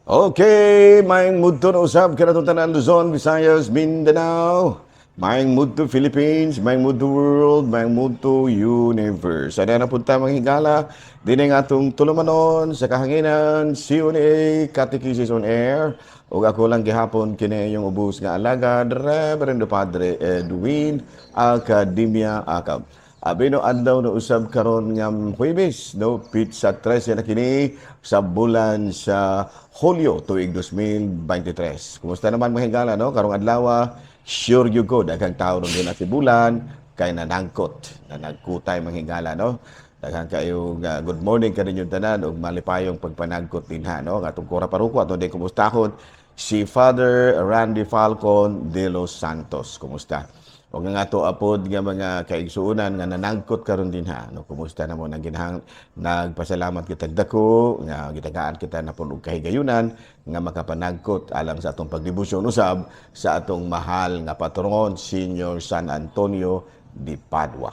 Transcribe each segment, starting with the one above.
Okay, maayong mudto na usab kanatong tanan, Luzon, Visayas, Mindanao. Maayong mudto, Philippines, maayong mudto, world, maayong mudto, universe. Ana na punta, mga higala, dinhi nga atong tulumanon sa kahanginan, CONA Catechesis on Air. Ug ako lang gihapon kini yung ubos nga alagad, Reverendo Padre Edwin Academia Acab. Abi no adlaw na usab karon nga Huwebes, no, petsa 13 na kini sa bulan sa Hulyo, tuig 2023. Kumusta naman, mga higala, no? Karong adlaw, sure you go daghang tao ron din sa bulan kay nanangkot, nanagkutay, mga higala, no? Daghang kayo good morning kaninyong tanan ug malipayong pagpanagkot dinha, no? Ang atong kura paroko, ato din kumustahon si Father Randy Falcon de los Santos. Kumusta? Ug nga ato apod nga mga kaigsuonan nga nanangkot karon dinha, no, kumusta na mo nang ginhang nagpasalamat kitag dako nga gitagaan kita na pud og kahigayunan nga makapanagkot alang sa atong pagdebosyon usab sa atong mahal nga patron, Senior San Antonio de Padua.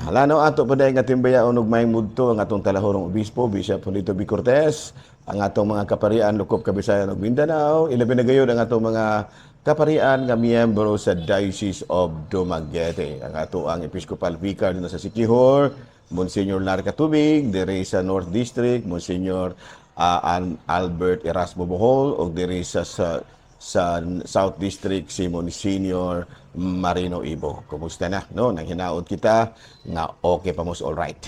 Hala no, ato pa nga timbayaon og maayong mudto ang atong talahorong obispo, Bishop Julito B. Cortez, ang atong mga kaparian lukop Kabisayan ug Mindanao, ilabi na gayud ang atong mga kaparian nga miyembro sa Diocese of Dumaguete. Ang ato ang Episcopal Vicar dinhi sa Siquijor, Monsignor Larry Katubig, diri sa North District, Monsignor Albert Erasmo Bohol, ug diri sa South District si Monsignor Marino Ibo. Kumusta na? No, nang hinaot kita nga okay pa mos, all right.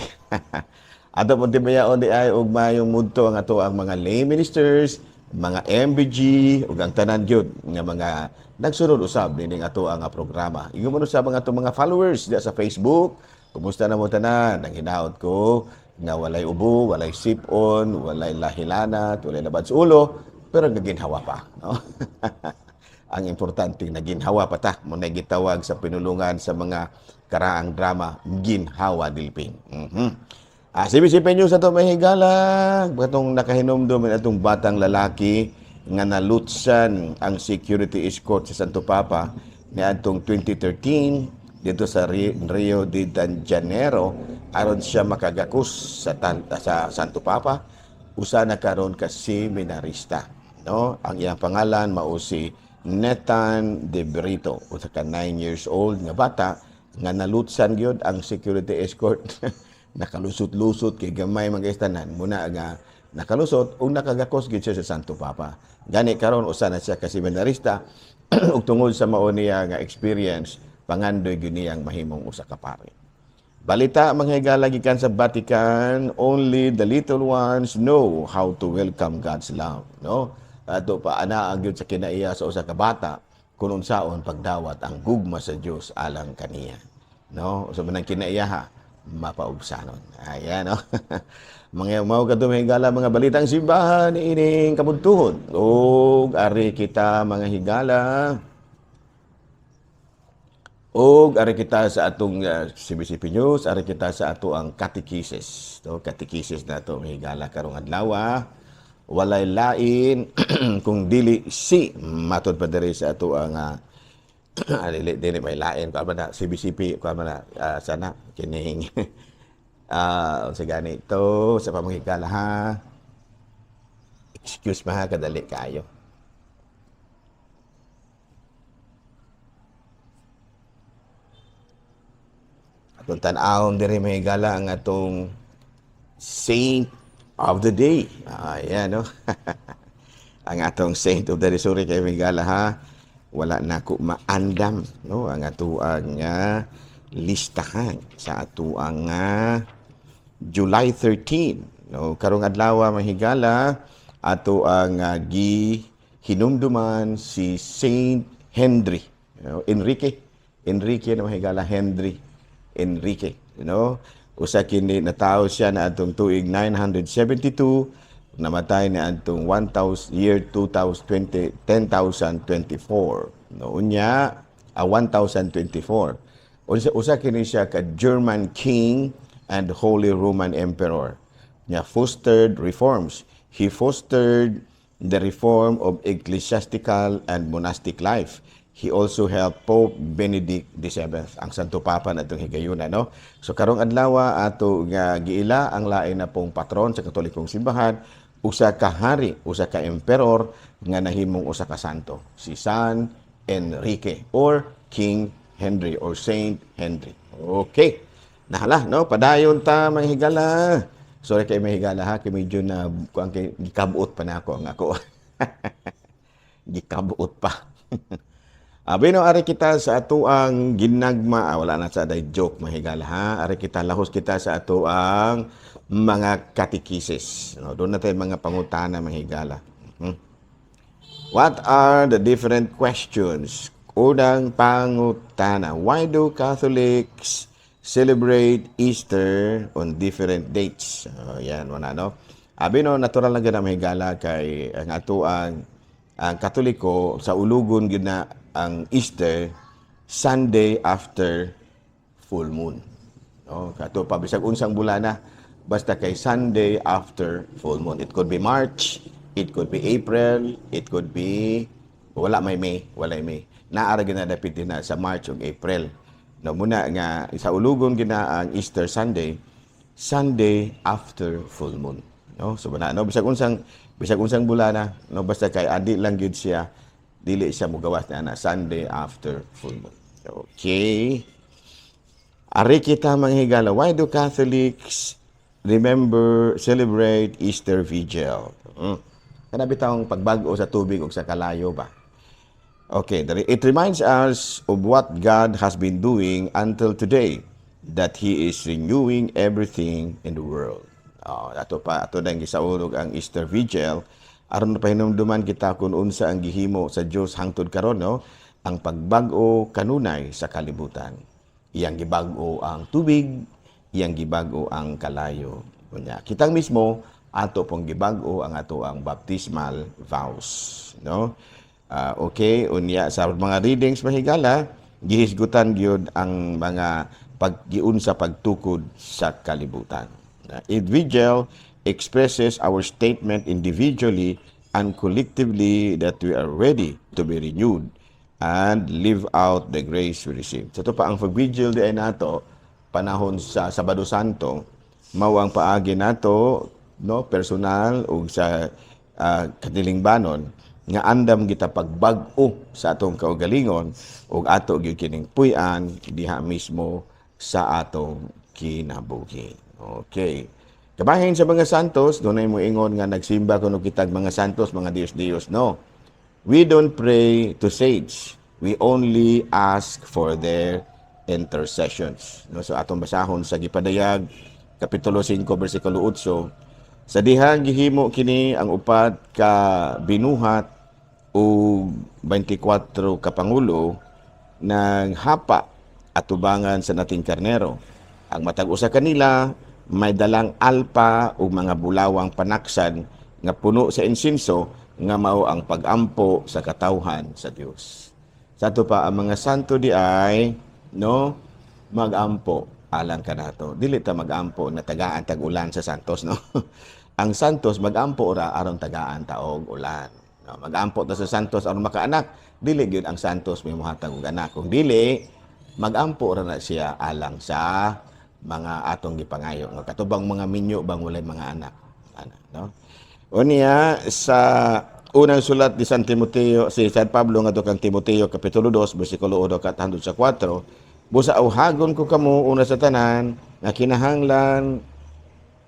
Ato pong tibayaon di ay og mayong mudto ang ato ang mga lay ministers, mga MBG ug ang tanan gyud nga mga nagsunod usab nining ato ang programa. Ingon man usab ang ato mga followers diya sa Facebook. Kumusta na mo tanan? Ang hinaot ko nga walay ubo, walay sipon, walay lahilanat, walay labad sa ulo, pero naginhawa pa, no? Ang importante, naginhawa pa ta. Mo na gitawag sa pinulungan sa mga karaang drama, Ginhawa Dilpin. CBCP News ato, may higala, katong nakahinumdum atong batang lalaki nga nalutsan ang security escort sa Santo Papa niadtong 2013 dito sa Rio de Janeiro aron siya makagakos sa Santo Papa, usa na karon ka seminarista, no? Ang iyang pangalan mao si Nathan De Brito, usa ka 9 years old nga bata nga nalutsan gyud ang security escort. Nakalusot-lusot kay gamay mga istanan muna nga nakalusot ug nakagakos gyud siya sa Santo Papa. Gani karon usa na siya ka seminarista ug tungod sa mao niya nga experience, pangandoy gyud niyang mahimong usa ka pari. Balita, mga higala, gikan sa Vatican, only the little ones know how to welcome God's love, no? Ato pa ana ang gyud sa kinaiya sa usa ka bata kung unsaon pagdawat ang gugma sa Dios alang kaniya. No? Sa manang kinaiya ha, mapaubsanon. Ayan, no? Mga mao kadto, mga higala, mga balitang simbahan ining kabuntuhon. Ug ari kita, mga higala, ug ari kita sa atong CBCP News, ari kita sa ato ang catechesis. To catechesis na to, mga higala, karong adlaw. Walay lain kung dili si matod pa diri sa ato ang dili dili may lain ko na CBCP ko na sana kining sa ganito sa pamanghigala ha. Excuse ma ha, kadali kayo. Atong tan-awon diri, mga higala, ang atong Saint of the Day. Ayan, no? Ang atong Saint of the Day. Sorry kay mga higala ha. Wala na ko maandam, no? Ang atoang listahan sa atoang July 13. No? Karong adlaw, mga higala, ato ang gi hinumduman si Saint Henry. No? Enrique. Enrique na, mga higala, Henry. Enrique, you know? Usa kini natawo siya na atong tuig 972, namatay na atong 1000 year 2020 10,024. No, unya 1024. Usa kini siya ka German king and Holy Roman Emperor. Nya fostered reforms. He fostered the reform of ecclesiastical and monastic life. He also helped Pope Benedict VII, ang Santo Papa na itong higayuna, no? So karong adlaw ato nga giila ang lain na pong patron sa Katolikong simbahan, Usa ka hari, usa ka emperor nga nahimong usa ka santo, si San Enrique or King Henry or Saint Henry. Okay. Nahala, no? Padayon ta, mga higala. Sorry kay mga higala ha, kay medyo na kuan kay gikabuot pa na ako ang ako. Gikabuot pa. Abi no, ari kita sa atoang ginagma, wala na sa day joke, mga higala ha. Ari kita, lahos kita sa atoang mga katekisis. No, doon na tayo mga pangutana, mga higala. What are the different questions? Unang pangutana, why do Catholics celebrate Easter on different dates? Oh, yan, wala no. Abi no, natural lang gyud ang mahigala kay ang atoang ang Katoliko sa ulugon gyud na ang Easter Sunday after full moon. No, kato pa bisag unsang bulana, basta kay Sunday after full moon. It could be March, it could be April, it could be wala may May, wala may. Naa ra gyud na dapit din na sa March ug April. No, muna nga sa ulugon gina ang Easter Sunday, Sunday after full moon. No? So wala no, bisag unsang bulana, no, basta kay adi lang gyud siya, dili siya mugawas na na Sunday after full moon. Okay. Ari kita, mga higala, why do Catholics remember, celebrate Easter Vigil? Kana bitawng pagbag-o sa tubig ug sa kalayo ba? Okay, it reminds us of what God has been doing until today, that He is renewing everything in the world. Oh, ato pa ato nang gisaulog ang Easter Vigil aron pahinumduman kita kung unsa ang gihimo sa Dios hangtod karon, no, ang pagbag-o kanunay sa kalibutan. Iyang gibag-o ang tubig, iyang gibag-o ang kalayo. Unya, kitang mismo ato pong gibag-o ang ato ang baptismal vows, no? Ah, okay, unya sa mga readings, mahigala, gihisgutan gyud ang mga paggiun sa pagtukod sa kalibutan. Vigil expresses our statement individually and collectively that we are ready to be renewed and live out the grace we receive. Sa ito pa ang pag-vigil di ay nato panahon sa Sabado Santo, mao ang paagi nato, no, personal ug sa katilingbanon nga andam kita pagbag-o sa atong kaugalingon ug ato gyud kining puy-an diha mismo sa atong kinabuhi. Okay. Kabahin sa mga santos, dunay mo ingon nga nagsimba kuno kitag mga santos, mga Diyos-Diyos, no. We don't pray to saints. We only ask for their intercessions. No, so atong basahon sa Gipadayag kapitulo 5 bersikulo 8. Sa dihang gihimo kini, ang upat ka binuhat ug 24 ka pangulo ng hapa atubangan sa Nating Karnero. Ang matag usa kanila may dalang alpa ug mga bulawang panaksan nga puno sa insinso nga mao ang pagampo sa katawhan sa Dios. Sa ato pa ang mga santo di ay, no, magampo alang kanato. Dili ta magampo na tagaan tag ulan sa santos, no. Ang santos magampo ra aron tagaan ta og ulan. No, magampo ta sa santos aron makaanak, dili gyud ang santos may mohatag og anak. Kung dili, magampo ra na siya alang sa mga atong gipangayo. Nga katubang mga minyo bang walay mga anak. Ana, no? Unya sa unang sulat ni San Timoteo, si San Pablo ngadto kang Timoteo, kapitulo 2 bersikulo 1 kat hangtod sa 4, busa auhagon ko kamo una sa tanan nga kinahanglan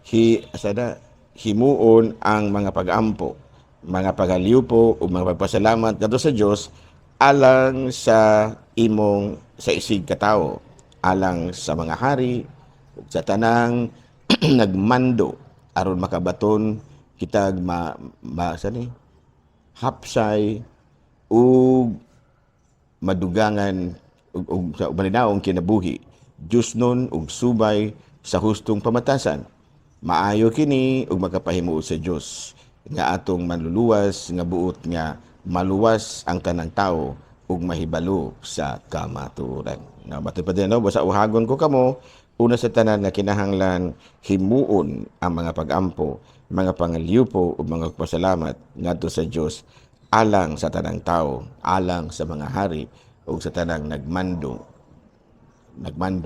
hi asada himuon ang mga pag-ampo, mga pagaliupo ug mga pagpasalamat ngadto sa Dios alang sa imong sa isig katawo, alang sa mga hari ug sa tanang nagmando aron makabaton kitag ma, ma sa ni hapsay ug madugangan ug sa malinaong kinabuhi, Diyosnon ug subay sa hustong pamatasan. Maayo kini ug makapahimuot sa Dios nga atong manluluwas nga buot nga maluwas ang tanang tao ug mahibalo sa kamatuoran. Na bato pa din, no, basta uhagon ko kamo una sa tanan nga kinahanglan himuon ang mga pagampo, mga pangalyupo ug mga pasalamat ngadto sa Dios alang sa tanang tao, alang sa mga hari ug sa tanang nagmando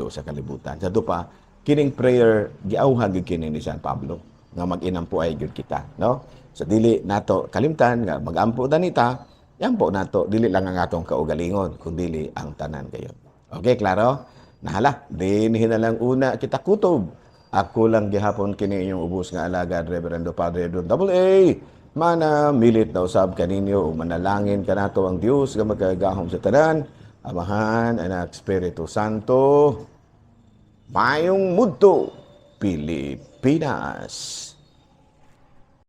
sa kalibutan. Sa pa, kining prayer giawhag gyud kini ni San Pablo. Nga mag-inampuay gyud kita, no? So dili nato kalimtan nga magampo danita, yampo nato dili lang ang atong kaugalingon kundili ang tanan kayo. Okay, klaro? Nahala, dinhi na lang una kita kutob. Ako lang gihapon kini inyong ubos nga alagad, Reverendo Padre Edwin Double A. Mana milit na usab kaninyo o manalangin kanato ang Dios nga magkagahom sa tanan, Amahan, Anak, Espiritu Santo. Mayong mudto, Pilipinas.